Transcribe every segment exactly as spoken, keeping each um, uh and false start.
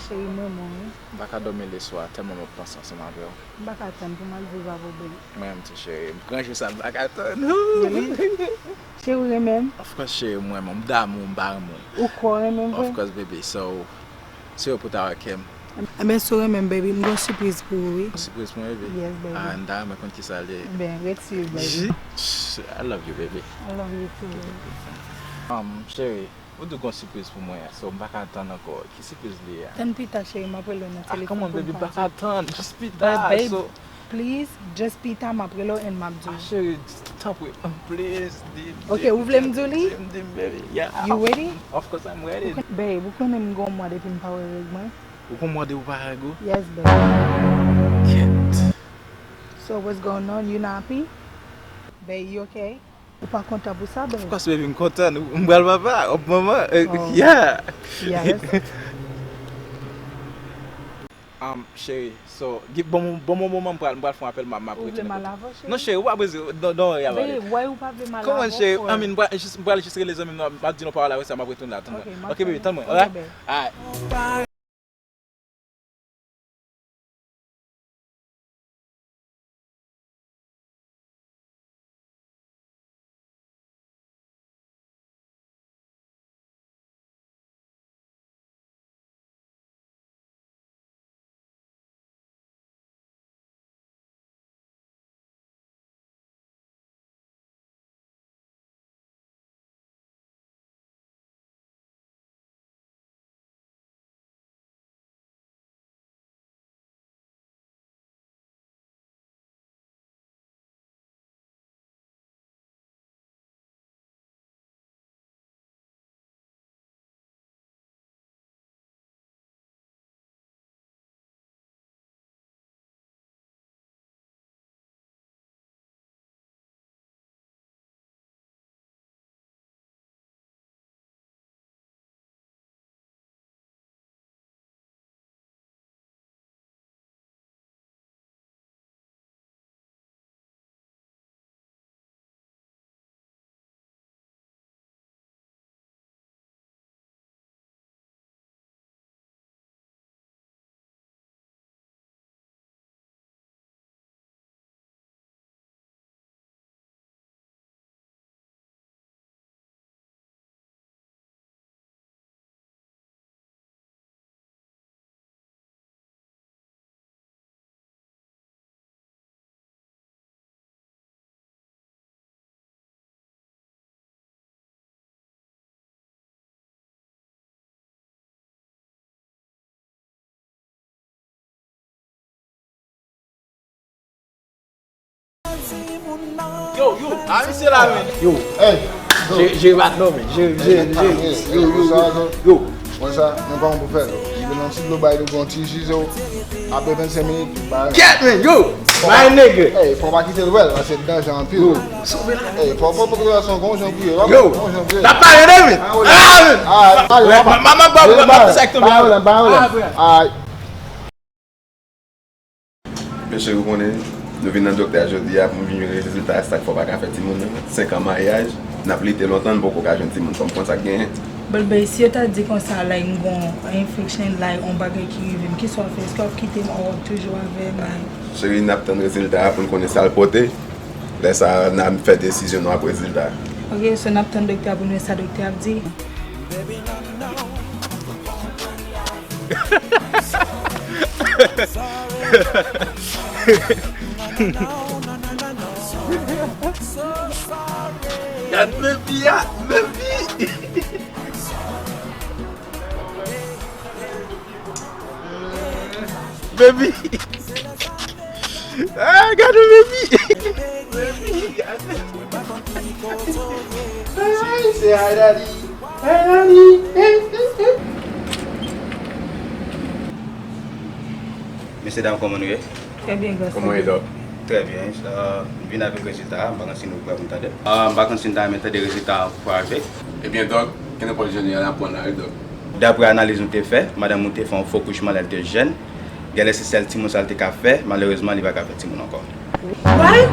Cheri, m renmen w wi. M pa ka dòmi leswa, tèlman m ap panse ansanm avè w. M pa ka tann pou m al viv avè w, baby. Mwen menm tou, cheri. M pran jou sa, m pa ka tann. Cheri, ou renmen m? Of course, cheri, m renmen w. M damou, m pa renmen w. Ou kwè w renmen m vre? Of course, baby. So, se yo pou ta wè kè m. Enben, si w renmen m, baby, m gen yon sipriz pou ou, wi. Yon sipriz pou mwen, baby? Yes, baby. Ah, m ta renmen konn kisa l ye. Ben, ret swiv, baby. I love you, baby. I love you too, baby. Um, cheri, ou di w gen yon sipriz pou mwen, so m pa ka tann ankò. Ki sipriz li ye a? Tann pita, cheri, m ap rele w nan telefòn pou m pa di w. Ah, come on, baby, m pa ka tann. Just pita, so. Please, just pita, m ap rele w and m ap di w. Ah, cheri, tanpri, please, di m. Ok, ou vle m di w li? Di m, di m, baby. Yeah. You ready? Of course I'm ready. Babe, ou konnen m gen yon mwa depi m pa wè règ mwen. Ou gen yon mwa depi w pa wè règ ou? Yes, babe. Kèt. So what's going on? You not happy? Babe, you okay? Ou pa kontan pou sa, babe? Of course, baby, m kontan. M pral papa, op manman. Yeah. Yes. Um, cheri, so, bon, bon, bon moman m pral, m pral fè yon apèl, m ap retounen kote. Ou vle m al avè w, cheri? Non, cheri, ou pa bezwen, don't, don't worry about it. Babe, why ou pa vle m al avè w? Come on, cheri, I mean, m pral jis, m pral jis rele zanmi m nan, m ap di nou pawòl avè sa, m ap retounen la, tann mwen. Ok, baby, tann mwen, alright? Alright. Yo, yo, a misye la, men. Yo, hey, jere, jere bat non, men. Jere, jere, jere. Yo, yo, yo, yo. Wè sa, men pa yon pou fè l. Li vin nan ti dlo bay nou gon ti ji zo. Apre vennsenk minit, bay. Kèt, men, yo! My nigga! Hey, fò pa kite l wè l, paske l danje anpil. Yo! Hey, fò, fò, fò, fò, fò, gon jan pou ye. Yo! N ap pale de men! Ah, men! Ah, pale, pale. Mama ba ou, mama sa k tonbe. Pale, pale. Ah, ah. Mesye, ou konnen, nou vin nan doktè a jodi a pou n vin jwenn rezilta sa k fè w pa ka fè timoun nan. Senk an maryaj, n ap lite lontan, n poko ka jwenn timoun. Fò m konn sa k genyen. Bon, ben, si yo ta di konsa, like, m gon infection, like, on bagay ki rive m, kisa w ap fè? Èske w ap kite m, or w ap toujou avè m, like? Cheri, n ap tann rezilta a pou n konnen sa l pote. Lè sa a, n a fè desizyon nou ap rezilta a. Ok, so n ap tann doktè a pou n wè sa doktè a ap di. Gad men fi a, men fi. Baby. Ah, gade baby. Baby, gade. Ay, se ay daddy. Ay daddy. Mesye dam, kòman nou ye? Trè byen, gras. Kòman ye, dòk? Trè byen. Euh, m vin avèk rezilta a, m pa konn si nou prè pou n tande. Euh, m pa konn si n ta renmen tande rezilta a pou avèk. Ebyen, dòk, kenenpòt jan li an aprann la wi, dòk. Daprè analiz nou te fè, madanm ou te fè yon fo kouchman lè l te jèn. Genlè se sèl timoun sa l te ka fè, malerezman, li pa ka fè timoun ankò. What?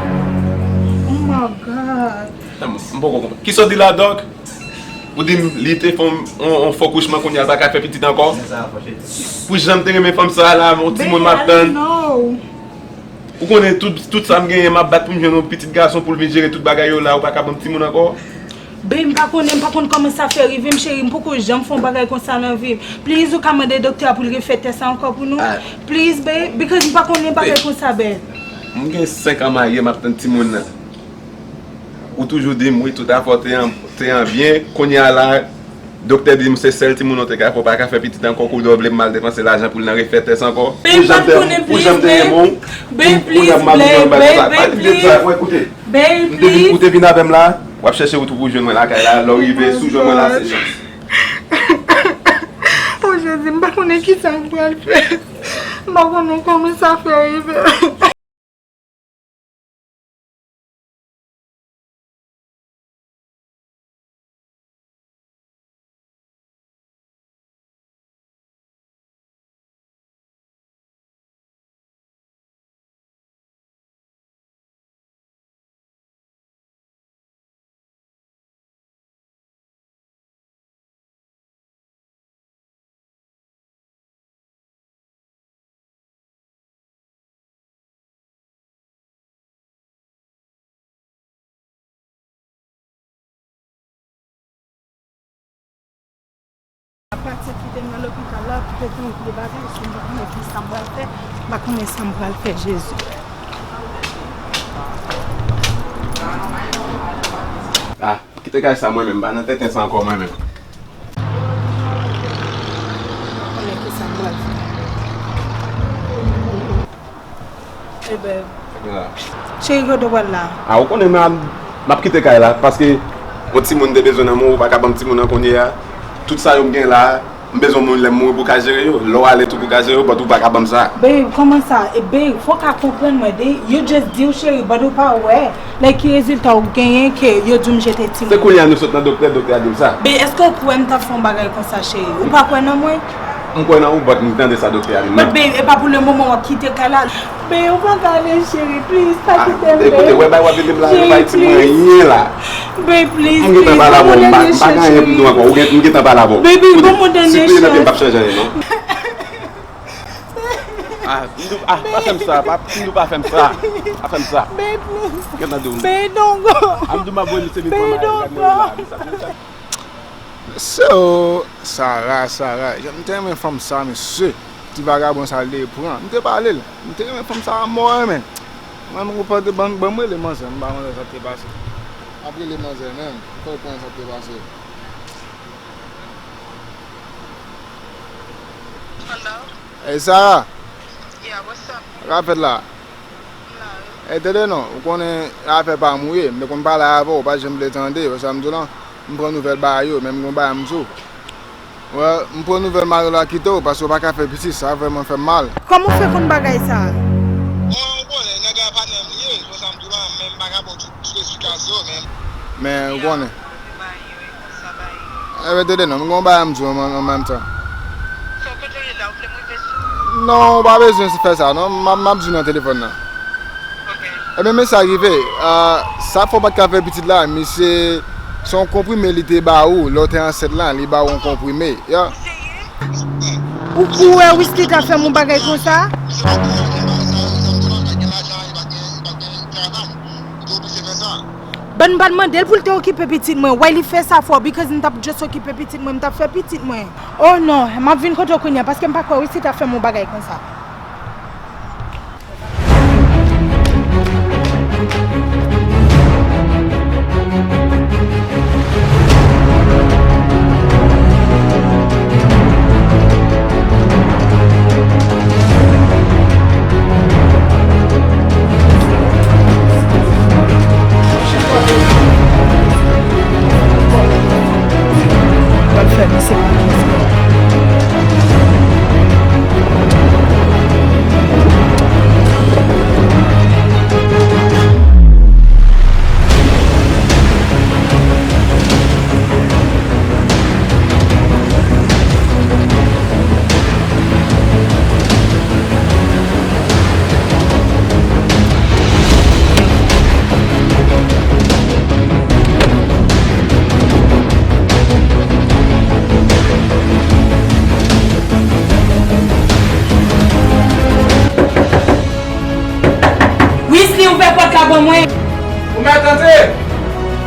Oh my God. M poko konprann. Kisa w di la, dòk? Ou di m li te fè yon, yon, yon fo kouchman, kounye a l pa ka fè pitit ankò? Pou jan m te renmen fanm sa a la, yon timoun m ap tann. Ou konnen tout, tout sa m genyen, m ap bat pou m jwenn yon pitit gason pou l vin jere tout bagay yo la, ou pa ka ban m timoun ankò? Babe, m pa konnen, m pa konn kòman sa fè rive m, cheri, m poko janm fè yon bagay konsa nan vi m. Please, ou ka mande doktè a pou l refè tès la ankò pou nou? Please, babe, because m pa konnen bagay konsa, babe. M gen senk an marye, m ap tann timoun nan. Ou toujou di m wi, tout afè w te an, te an byen, kounye a la, doktè di m se sèl timoun ou te ka fè, ou pa ka fè pitit ankò, kounye a w vle m al depanse lajan pou l nan refè tès ankò? Babe, m pa t konnen, please, babe. Babe, please, babe, babe, please. Babe, please. Ou te vin avè m la, w ap chèche wout ou pou jwenn mwen lakay la, lè w rive, si w jwenn mwen la, se chans. Oh Jezi, m pa konnen kisa m pral fè. M pa konnen kòman sa fè rive. Apati kite m nan lopital la, kite m vide bagay, si m pa konnen ki sa m pral fè, m pa konnen sa m pral fè, Jezi. Ah, kite kay sa mwen menm, m pa nan tenten sa ankò mwen menm. Konnen ki sa m pral fè. Hey babe. Cheri, kote w pral la? Ah, ou konnen m ap, m ap kite kay la, paske yon timoun te bezwen nan men w, ou pa ka ban m timoun nan kounye a. Tout sa yo m gen la, m bezwen moun lè m mouri pou ka jere yo. Lè w ale tou pou ka jere yo, but ou pa ka ban m sa. Babe, kòman sa? E babe, fò w ka konprann mwen, de, yo just di w cheri, but ou pa wè. Like, ki rezilta w genyen ke yo di w m jete timoun? Se kounye a nou sot nan doktè, doktè a di m sa. Babe, èske w kwè m t ap fè yon bagay konsa, cheri? Ou pa kwè nan mwen? M kwè nan ou, but m tande sa doktè a di m nan. But babe, e pa pou le moman w ap kite kay la. Babe, ou pa ka ale, cheri, please, pa kite m, babe. Ekoute, wè bay w ap vin la, yo bay ti mwen anyen la. Babe, please, please, pa mande m deche, cheri. M pa gen anyen pou m di w ankò, ou gen, m gentan pale avè w. Babe, pa mande m deche. Si w touye nan pye m, p ap chanje anyen, non. Ah, m di w, ah, pa fè m sa, pa, m di w pa fè m sa. Pa fè m sa. Babe, please. Gen tande w. Babe, don't go. Ah, m di w m ap voye misye vin pran bagay la. Mesye o, Sara, Sara. Jan m te renmen fanm sa, mesye. Ti vagabon sa li te pran. M te pale l. M te renmen fanm sa a mò renmen. Mwen, mwen, ban, ban m rele manzè, m pa konnen sa k te pase. Ap rele manzè menm. Fò l konnen sa k te pase. Hello? Hey, Sara. Yeah, what's up? Sa k ap fèt la? M la, wi. Hey, tande non, ou konnen afè pa m ou ye, m te konn pale avè w, ou pa janm vle tande, wè sa m di w lan? M pran nouvèl bagay yo, men m gon bagay m di w. Wè, m pran nouvèl mari w la kite w, paske w pa ka fè pitit, sa vrèman fè m mal. Kòman w fè konn bagay sa? Bon, ou konnen, nèg la patnè m li ye, wè sa m di w lan, men m pa ka ba w tout, tout esplikasyon, men. Men, ou konnen. Ebyen, tande non, m gon bagay m di w an, an menm tan. Sa w kote w ye la, ou vle m rive sou ou? Non, ou pa bezwen fè sa non, m ap, m ap di w nan telefòn nan. Ok. Ebyen, men sa rive, ah, sa fè w pa t ka fè pitit la, misye, se yon konprime li te ba ou, lè w te ansent lan, li ba ou yon konprime, ya. Ou serye? Ou, ou wè Wisky ta fè m yon bagay konsa? Ban m pa t mande l pou l te okipe pitit mwen. Why li fè sa fò? Because m t ap just okipe pitit mwen, m t ap fè pitit mwen. Oh non, m ap vin kote w kounye a, paske m pa kwè Wisky ta fè m yon bagay konsa. Pral fè misye pa kès mwen.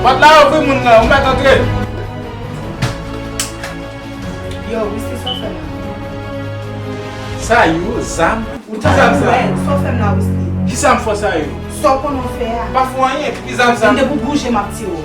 Pòt la ouvri, moun nan, ou mèt antre. Yo, Wisly, sa w fè m la? Sa yo, zam? Ou te zam sa? Sa w fè m la, Wisly? Kisa m fè sa yo? Sa w konnen w fè a? M pa fè w anyen, ki zam sa? M te pou bouje, m ap tire w.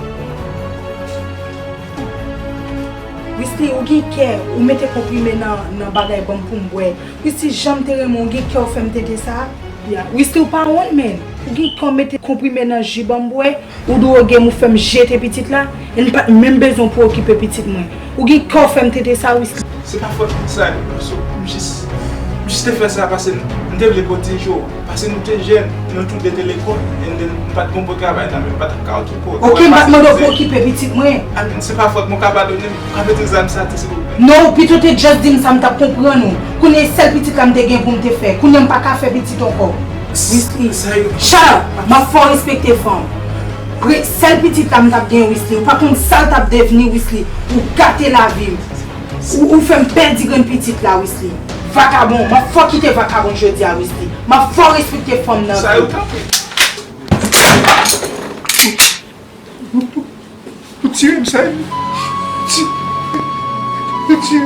Wisly, ou gen kè, ou mete konprime nan, nan bagay ban m pou m bwè. Wisly, jan m te renmen w, ou gen kè w fè m tenten sa? Ya, Wisly, ou pa wont, menn. Ou gen kè w mete konprime nan ji ban m bwè, ou dwoge m, ou fè m jete pitit la, e m pa t menm bezwen pou okipe pitit mwen. Ou gen kè w fè m tenten sa, Wisly. Se pa fòt mwen sa, Wilson. M jis, m jis te fè sa paske m, m te vle pwoteje w. Paske nou te jèn, nou tou de te lekòl, and then m pa t gen bon travay nan men m, m pa t ap ka okipe w. Ok, m pa t mande w pou okipe pitit mwen. I mean, se pa fòt mwen, w ka padone m, w ka mete zam sa tou, silvouplè. Non, pito te just di m sa, m t ap konprann ou. Kounye a sèl pitit la m te gen pou m te fè. Kounye a m pa ka fè pitit ankò. Wisly. Shut up! M ap fè w respekte fanm. Re-, sèl pitit la m t ap gen, Wisly. Ou pa konn sa l t ap devni, Wisly. Ou gate lavi m. Ou, ou fè m pèdi grenn pitit la, Wisly. Vakabon, m ap fè w kite vakabon jodi a, Wisly. M ap fè w respekte fanm nan. Sa yo tankou. Ou tire m, sa yo. Ti-, ou tire m.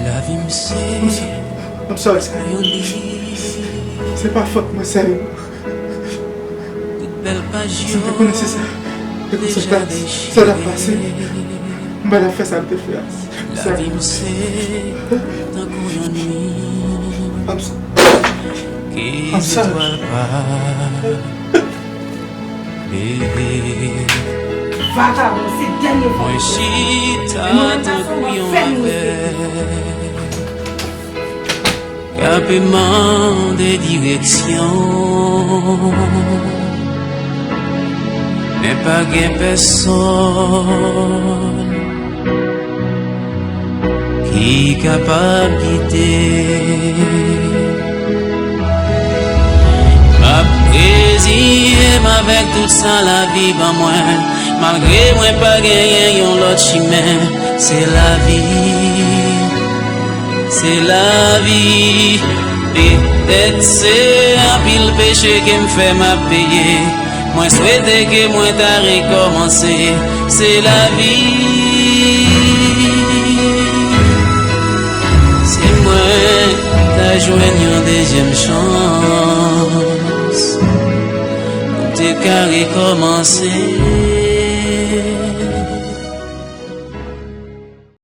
Lavi m se, I'm sorry, sa yo li. Se pa fòt mwen, sa yo. Tout bèl paj yo. Si m te konnen se sa, e konsa sa, sa t ap pase, m pa t ap fè sa m te fè a. Lavi m se tankou yon nuit. I'm so-, I'm sorry. Ke zetwal pa leve. Vakabon, se dènye fwa. Mwen chita tankou yon avèg k ape mande direksyon, men pa gen pèsonn ki kapab gide. M ap reziye m avèk tout sa lavi ban mwen, malgre mwen pa genyen yon lòt chimen. Se lavi. Se lavi, petèt se anpil peche ke m fè m ap peye. Mwen swete ke mwen ta rekòmanse. Se lavi. Si mwen ta jwenn yon dezyèm chans, m te ka rekòmanse.